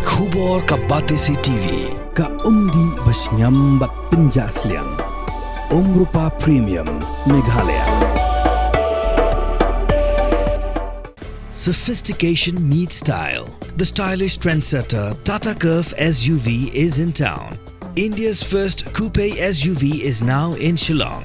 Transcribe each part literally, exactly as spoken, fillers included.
Khubor ka Batesi T V, ka umdih ba shngiam bad pynjah sliang. Umrupa Premium, Meghalaya. Sophistication meets style. The stylish trendsetter Tata Curvv S U V is in town. India's first coupe S U V is now in Shillong.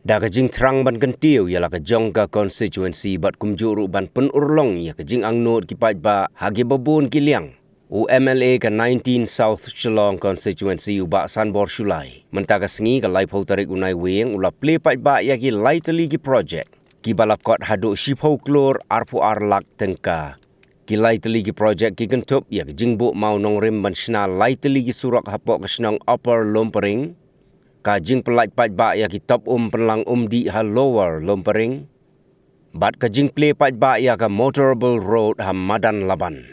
Da ka jingthrang ban kyntiew ïa la ka jong ka constituency bad kumjuh ruh ban pynurlong ïa ka jingangnud ki paidbah ha kiba bun ki liang, u M L A ka nineteen South Shillong Constituency, u Bah Sanbor Shullai, mynta ka sngi ka laiphew tarik u Naiwieng, u la plie paidbah ïa ki lai tylli ki projek kiba la kot haduh shiphew klur arphew ar lak tyngka. Ki lai tylli ki projek ki kynthup ïa ka jingbuh mawnongrim ban shna lai tylli ki surok hapoh ka shnong Upper Lumpering, ka jingpyllait paidbah ïa ki top um pynlang umdih ha Lower Lumpering, bad ka jingplie paidbah ïa ka motorable road ha Madan Laban.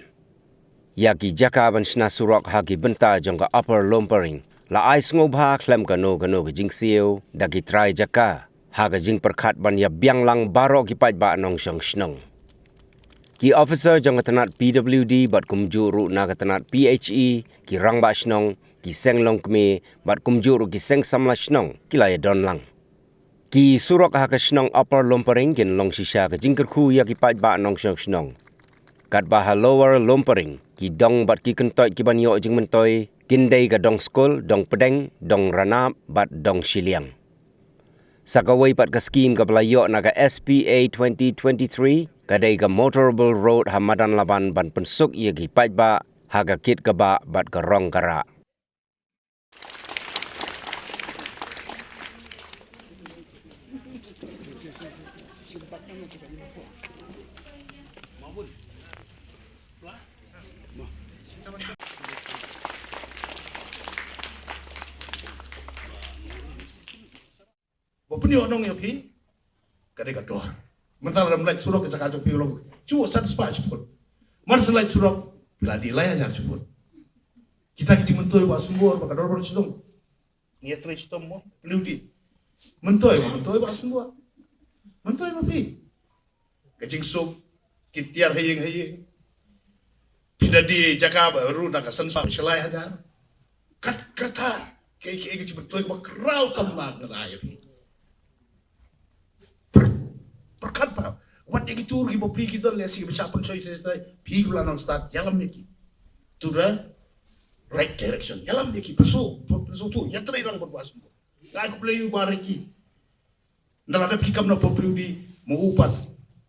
Ïa ki jaka ban shna surok ha ki bynta jong ka Upper Lumpering la ai sngewbha khlem kano kano ka jingsiew da ki trai jaka, ha ka jingpyrkhat ban ïa biang lang baroh ki paidbah nongshong shnong. Ki officer jong ka tnat P W D bad kumjuh ruh na ka tnat P H E, ki rangbah shnong, ki seng longkmie bad kumjuh ruh ki seng samla shnong ki la ïa don lang. Ki surok ha ka shnong Upper Lumpering kin long shisha ka jingkyrkhu ïa ki paidbah nongshong shnong. Katba ha Lower Lumpering, ki dong bad ki kyntoit ki ban ïoh jingmyntoi kin dei ka dong skul, dong pdeng, dong ranab bad dong shiliang. Sa kawei pat ka skim kaba la ïoh na ka S P A twenty twenty-three, ka dei ka motorable road ha Madan Laban ban pynsuk ïa ki paidbah ha ka kit ka bah bad ka rong ka rah. Ba pynïoh nong ïa phi ka dei ka dor. Mynta lada ym lait surok ka jaka jong phi long, shu san spah shiput. Mar shu lait surok phi la dih lai hajar shiput. Kita ki jingmyntoi Bah Sumbor bad ka dorbar shnong. Ngi ïatrei shitom mo, plie u dih. Myntoi mo, myntoi Bah Sumbor. Myntoi mo phi. Ka jingsuk, ki tiar ha ïing ha ïing. Phi da dih jaka ba ruh na ka san spah sha lai hajar. Kat kata, kaei kaei ka jingmyntoi kaba khraw tam ba nga ai ïa phi. Pyrkhat ba wat ïa ki tur ki bapli ki don lehse kiba shah pynshoi shoi, phi kiba la nang stad, ïalam ïa ki to the right direction. Ïalam ïa ki, pynshoi, pynshoi tu, ïatrei lang bad Bah Sumbor. Nga ai khublei ïa u Bah Ricky. Nda la dep ki kam na pop riu di mo u pat.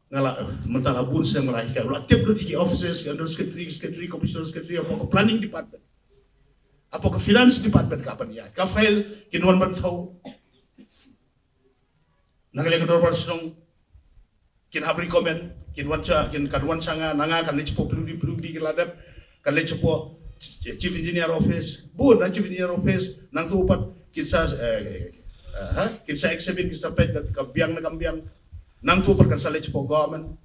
Nga la mynta la bun snem nga la hikai, u la tip lut ïa ki offices, ki under secretary, secretary, commissioner secretary, hapoh ka planning department, hapoh ka finance department, ka ban ïa ka file kin wan ban thaw. Na ka liang ka dorbar shnong kin hap recommend, kin wan sha, kin kan wan sha nga, na nga kan leit shapoh pli di, pli di ki la dep, kan leit shapoh chief engineer office, bun na chief engineer office, nangtu pat kin sa, eh, eh, ha? Kin sa examine, kin sa peit ka, ka biang ne kam biang. Nangtu pat kan sa leit shapoh government,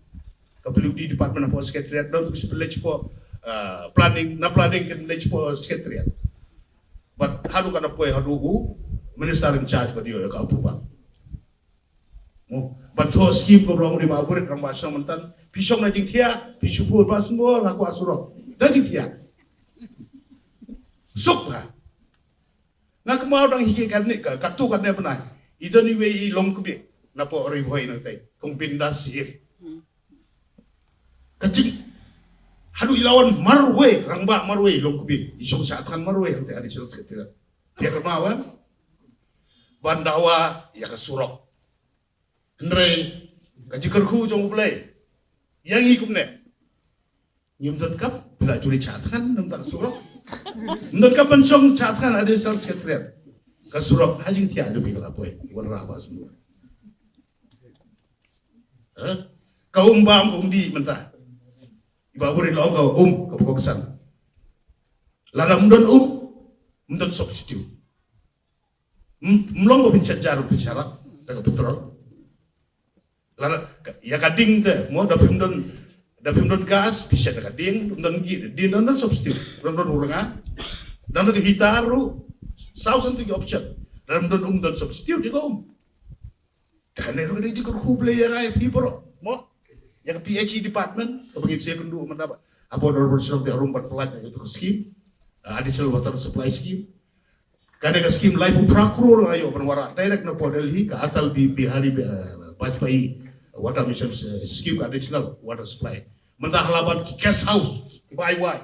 ka pli di department hapoh secretariat, nangtu kin sa leit shapoh, eh, planning, na planning kin leit shapoh secretariat. Bad haduh kan da poi haduh u minister in charge ba dei ïa ka approval. Mo, ban thoh skim ba long ri ba burit rang ba shong myntan. Phi shong na jingthiah, phi shu pur ba sngor, nga kwah surok. Da jingthiah. Suk ha. Nga kynmaw dang hi ki katne, ka, katu katne bnai. I don iwei i long kbit. Napoh Ri Bhoi nangtai. Kong Bindas Sihir. Ka jing. Haduh i la wan marwei, rangbah marwei, long kbit. I shong sha than marwei, hangtai additional secretary. Phi kynmaw, eh? Ban dawa ïa ka surok. Hynrei ka jingkyrkhu jong U Blei ïa ngi kumne. Ngim donkam, phi la ju leit sha than namar ka surok. Ngim donkam ban shong sha than additional secretary. Ka surok ha jingthiah jong phi ka la poi. Wanrah ba sngor. Eh? Ka um bam, um dih mynta. I ba burit la ong ka um, ka pokok san. Lada ym don um, ym don substitute. Ym long ba phin shet jar, phin shet rak da ka petrol. Lada ka, ïa ka ding te, mo, da phim don, da phim don gas, phi shet da ka ding, phim don gi, ding don, don substitute, don, don uranga, don ka heater ruh, saw san tu ki option, don, don, um, don substitute, ïa ka um. Te kane ruh ka dei jingkyrkhu Blei ïa ngi, ïa phi baroh, mo, ïa ka P H E department, kaba ngin sa ïakynduh mynta ba hapoh Dorbar Shillong te harum ban pynlait ïa ka skim, uh, additional water supply scheme. Kane ka skim laiphew phra klur nga ïoh ban wanrah direct na pdeng Delhi, ka Atal Bi-, Bihari, eh, Vajpayee Water Mission, eh, Scheme, ka additional water supply. Mynta ha Laban ki guest house kiba ai wai,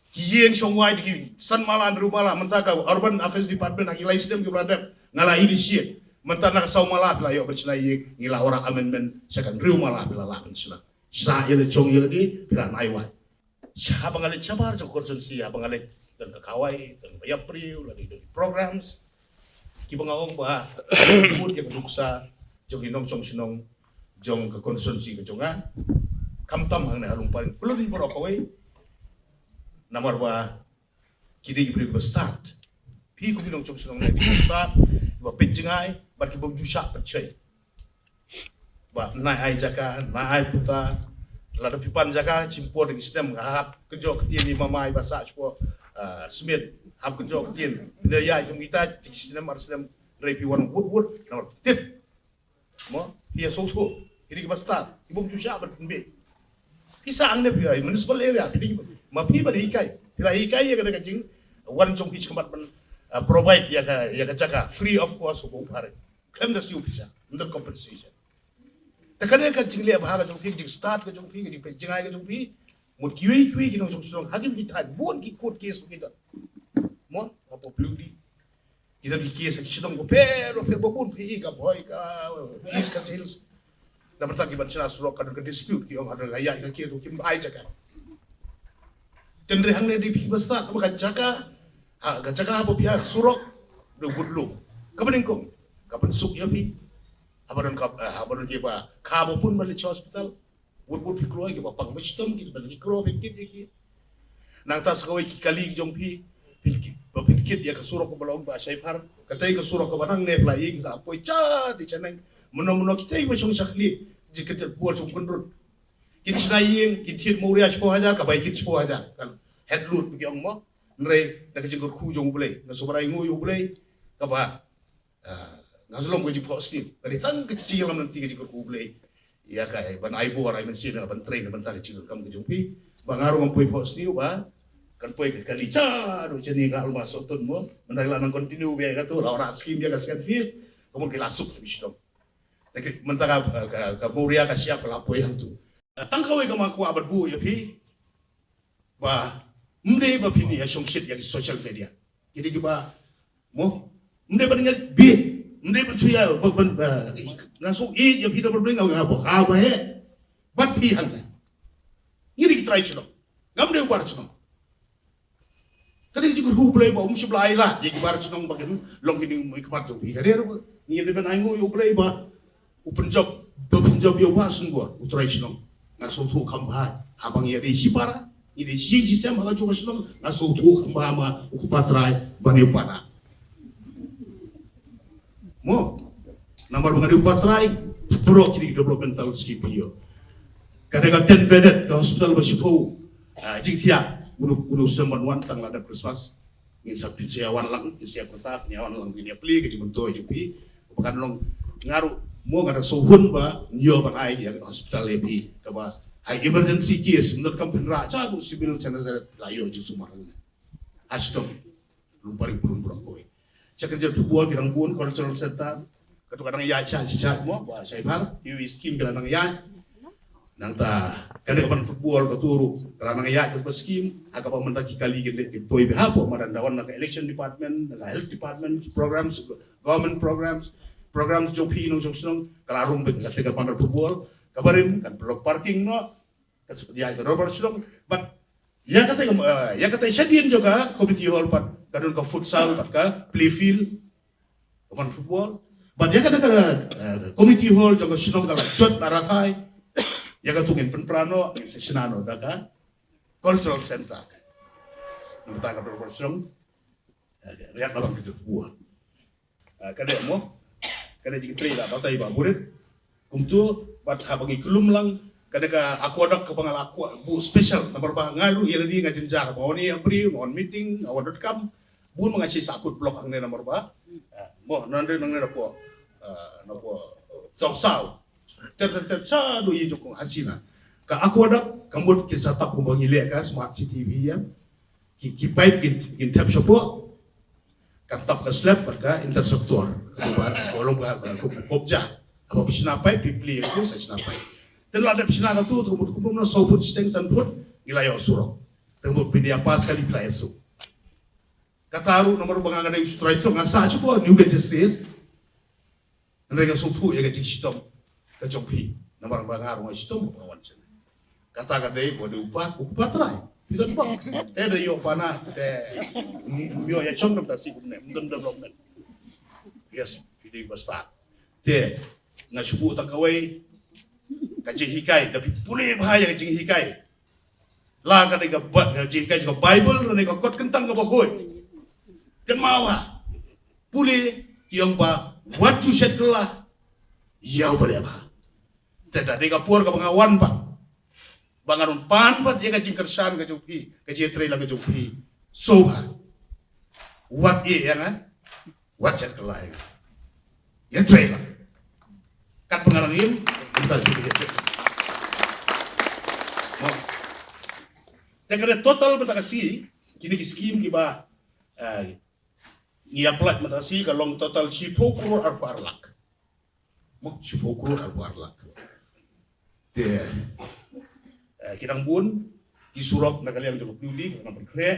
ki ïing shong wai, ki san mala, hynriew mala. Mynta ka Urban Affairs Department ha ki lai snem kiba la dep nga la initiate. Mynta na ka saw mala phi la ïoh ban shna ïing, ngi la wanrah amendment sha ka hynriew mala phi la lah ban shna. Sha ïa la jong ïa la dei phi la ai wai. Sha haba nga leit shabar jong constituency, haba nga leit, don ka kawei, don ka ïap briew, la don programs kiba nga ong ba bud ïa ka nuksa jong ki nongshong shnong jong ka constituency ka jong nga. Khamtam hangne ha Lyngpaiñ, pynlong baroh kawei. Namar ba ki dei ki briew kiba stad. Phi kum ki nongshong shnong ne kiba stad, kiba peit jngai bad kibym ju shah pynshoi. Ba nai ai jaka, nai ai puta. Lada phi pan jaka, shim por da ki snem, hap kynjoh ktien ïa i mama iba sah shuh, ah, Smith, hap kynjoh ktien. Pynda ïa kum kita ki snem ar snem, hynrei phi wan wut wut, namar phi tip. Mo, phi ïa sngewthuh, phi dei kiba stad, phi bym ju shah ban pynbeit. Phi sah hangne phi ïa municipal area, phi dei kiba, ma phi ba dei hikai, phi la hikai ïa ka, ka jingwan jong phi shakhmat ban, ah, provide ïa ka, ïa ka jaka free of cost ha u parent. Khlem da siew pisa, under compensation. Te kane ka jingleh bha ka jong phi, ka jingstad ka jong phi, ka jingpeit jngai ka jong phi. Mut kiwei kiwei ki nongshong shnong ha kine ki thaiñ bun ki court case ki don. Mo, hapoh Phuliuli. Ki don ki case ha ki shnong bapher bapher, babun phi, ka Bhoi, ka East Khasi Hills. Namar ta ki ban shna surok, ka don ka dispute, ki ong ha don ka ïaid ka case, kim ai jaka. Te hynrei hangne dei phi ba stad, namar ka jaka, ha, ka jaka haba phi ïaid surok, da kut lum. Kaba nyngkong, ka pynsuk ïa phi. Haba don ka, eh, haba don kiba kha ba bun ban leit sha hospital. Wut wut phi kloi kiba pang ba shitom kiba ki kro phi kit ïa ki. Nangta sa kawei ki kali jong phi, phi kit, ba phi kit ïa ka surok ba long ba shai phar. Katei ka surok kaba nangne phi la ïeng, kita poi cha ti cha nang. Mano mano kitei ba shong shakli, ji kit bol shong pynrut. Kin shna ïing, kin thied mawria shiphew hajar, ka bai kit shiphew hajar. Kan head load ba ki ong mo. Hynrei da ka jingkyrkhu jong U Blei, nga sngewbha ïa U Blei, kaba, ah, nga shu long ka jingphohsniew. Ka dei tang ka jingïalam lynti, ka jingkyrkhu U Blei ïa ka, eh, ban ai bor, ai mynsiem, ban train, ban ta ka jingkyrkhu ka jong phi. Ba nga ruh ngam poi phohsniew ba kan poi ka kali cha ruh jani ka alma sotun mo. Mynta la nang continue beit ka tu, la wanrah skim ïa ka second phase. Ka mut ki la suk tu shnong. Te ki, mynta ka, ka, ka mawria ka shyiap ka la poi hangtu. Tang kawei ka ma kwah ban buh ïa phi, ba ym dei ba phin ïa shongshit ïa ki social media. Ki dei kiba, mo, ym dei ban ngat bit, ym dei ban shu ïa, ban, ban, ba, nga shu ïeit ïa phi da ban bring, nga, nga, ba, ha, ba, he. Bad phi hangne. Ngi dei ki trai shnong. Ngam dei u bar shnong. Ka dei ka jingkyrkhu U Blei ba um shym la ai lad ïa ki bar shnong ba kin long kine ki khmat jong phi. Ka dei ruh ngi dei ban ainguh ïa U Blei ba u pynjop, ba pynjop ïa u Bah Shnong, u trai shnong. Nga sngewthuh kham bha, haba ngi ïa dei shipara, ngi dei shi jingsem ha ka jong ka shnong, nga sngewthuh kham bha ma u kpa trai ban ïa u Bah Nah. Mo, namar ba nga dei u kpa trai, pynroi ki developmental scheme pynïoh. Ka dei ka ten bedded ka hospital ba shiphew, ah, jingthiah, u dei, u dei u snem ban wan tang la dep Christmas. Ngin sa pynshai wan lang, ngin sa ïa pyrta, ngin ïa wan lang, ngin ïa plie ka jingmyntoi jong phi. Ba kan long, nga ruh, mo, nga da sngewhun ba ngin ïoh ban ai ïa ka hospital ïa phi, kaba ha emergency case, ym donkam phin rah sha u civil, sha Nazareth, la ïoh jingsumar hangne. Ha shnong Lyngpaiñ, Pyrshah, Pyrshah kawei. Sha ka jingpynbor ki dang bun, cultural center. Katu ka dang ïaid sha, sha, sha, mo, ba shai phar, ïa u skim ki la dang ïaid. Nangta kane ka ban pynbor katu ruh ka la dang ïaid katu ka skim. Ha kaba mynta ki kali ki dei ki poi bha hapoh madan, da wan na ka election department, na ka health department, ki programs, government programs, programs jong phi nongshong shnong, ka la rung beit. Kata ka ban pynbor, ka barim kan block parking noh. Kan sa pynïaid ka dorbar shnong. Bad ïa kata ka, eh, ïa kata shadien jong ka community hall pat ka don ka futsal bad ka play field, ka ban football. Bad ïa kata ka, eh, community hall jong ka shnong ka la jot, la rathai. Ïa katu ngin pynpra noh, ngin sa shna noh da ka cultural center. Namar ka dorbar shnong, eh, ïa ka ban ka jot buah. Ah, ka dei mo. Ka dei jingtrei da batai ba burit. Kumtu bad haba ngi klum lang ka dei ka aqueduct kaba nga la kwah buh special namar ba nga ruh ïa lade nga jynjar ba oni apri on meeting awa dot com. Bun ma nga shi sakut block hangne namar ba. Ah, mo nande nangne na po. Ah, na po. Saw saw. Ter ter ter sa do yi jokong hasina. Ka aqueduct ka mut ki sa tap kumba ngi leh ka smart city V M. Ki, ki pipe kin, kin thep shapoh. Kan tap ka slab bad ka interceptor. Ka tu ba ka long ka ka kop ja. Haba phi shna pipe phi plie ka tu sa shna pipe. Te la dep shna ka tu tu mut kumno saw phut shiteng san phut ngi la ïoh surok. Te mut phi dia pas kali phi la ïoh su. Kata ruh namar ba nga dei u trai tu nga sa chupo New Ganges State. Hynrei nga sngewthuh ïa ka jingshitom ka jong phi namar ba nga ruh nga shitom ba nga wan shen. Kata ka dei ba dei u pat u pat trai. Phi don ba te dei ïoh bana te ym ïoh ïa chong namta si kumne ym don development. Yes, phi dei ba start. Te nga shu buh ta kawei ka jinghikai da phi pule bha ïa ka jinghikai. La ka dei ka ba ka jinghikai jong ka Bible ne ka kot kyntang kaba hoi. Kynmaw bha. Pule ki ong ba wat ju shet kylla ïa u ba leh bha. Te da dei ka por kaba nga wan ba ba nga don pan pat ïa ka jingkyrshan ka jong phi ka jingtrei la ka jong phi. So bha. Wat ïa nga wat shet kylla ïa nga. Ïa trei la. Kat pyngarang im mynta ju ïa trei. Mo. Te ka dei total mynta ka si kini ki skim kiba eh, ngi apply mynta si ka long total shiphew klur arphew ar lak. Mo shiphew klur arphew ar lak. Te eh, ki dang bun ki surok na ka liang jong ka pli ka nang pyrkhreh.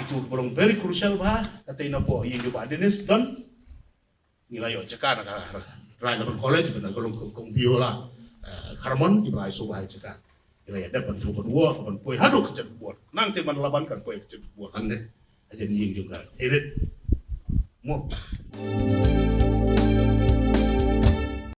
Itu ki ba long very crucial bha ka tei na po ïing jong ba Dennis don. Ngi la ïoh jaka na ka Rai Laban College ban ka long kong biola Kharmon ki ba la ïoh suba jaka. Ngi la ïa dep ban tu ban wo ban poi haduh ka jet bor nang te ban laban kan poi ka jet bor nang ne. Aja ni ïing jong ka irit mo.